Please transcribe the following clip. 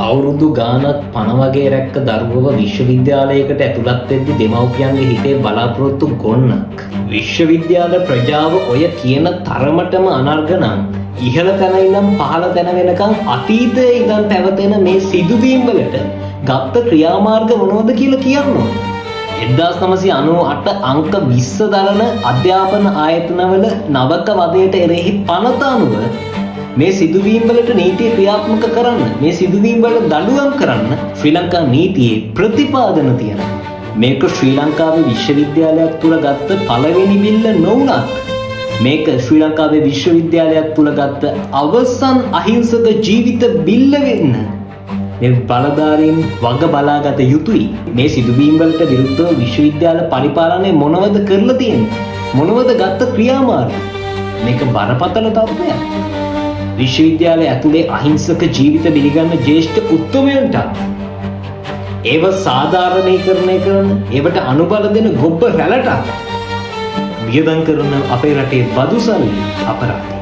අවුරුදු ගානක් පණ වගේ රැක්ක දරුවව විශ්වවිද්‍යාලයකට ඇතුළත් වෙද්දි දෙමව්පියන්ගේ හිතේ බලාපොරොත්තු ගොන්නක්. විශ්වවිද්‍යාල ප්‍රජාව ඔය කියන තරමටම අනර්ඝ නම්, ඉහළ තැන ඉඳන් පහළ තැන වෙනකන් අතීතයේ ඉඳන් පැවතෙන මේ සිදුවීම් වලට ගත්ත ක්‍රියාමාර්ග මොනවද කියලා කියන්න ඕන. 1998 අංක 20 දරන අධ්‍යාපන ආයතනවල නවක වදයට එරෙහි පනත අනුව මේ සිදුවීම් වලට නීතිය ක්‍රියාත්මක කරන්න, මේ සිදුවීම් වලට දඬුවම් කරන්න ශ්‍රී ලංකා නීතියේ ප්‍රතිපාදන තියෙනවා. මේක ශ්‍රී ලංකාවේ විශ්වවිද්‍යාලයක් තුල ගත්ත පළවෙනි බිල්ල නොවුනත්, මේක ශ්‍රී ලංකාවේ විශ්වවිද්‍යාලයක් තුල ගත්ත අවසන් අහිංසක ජීවිත බිල්ල වෙන්න මේ බලධාරීන් වග බලාගත යුතුයි. මේ සිදුවීම් වලට විරුද්ධව විශ්වවිද්‍යාල පරිපාලනය මොනවද කරලා තියෙන්නේ? මොනවද ගත්ත ක්‍රියාමාර්ග? මේක බරපතල තත්ත්වයක්. විශ්වවිද්‍යාලය ඇතුලේ අහිංසක ජීවිත බිලිගන්න ජ්‍යෙෂ්ඨ උත්තමයන්ට, ඒව සාධාරණීකරණය කරන, ඒවට අනුබල දෙන ගොබ්බ රැළටත් වියදම් කරන අපේ රටේ බදු සල්ලි අපරාධයි.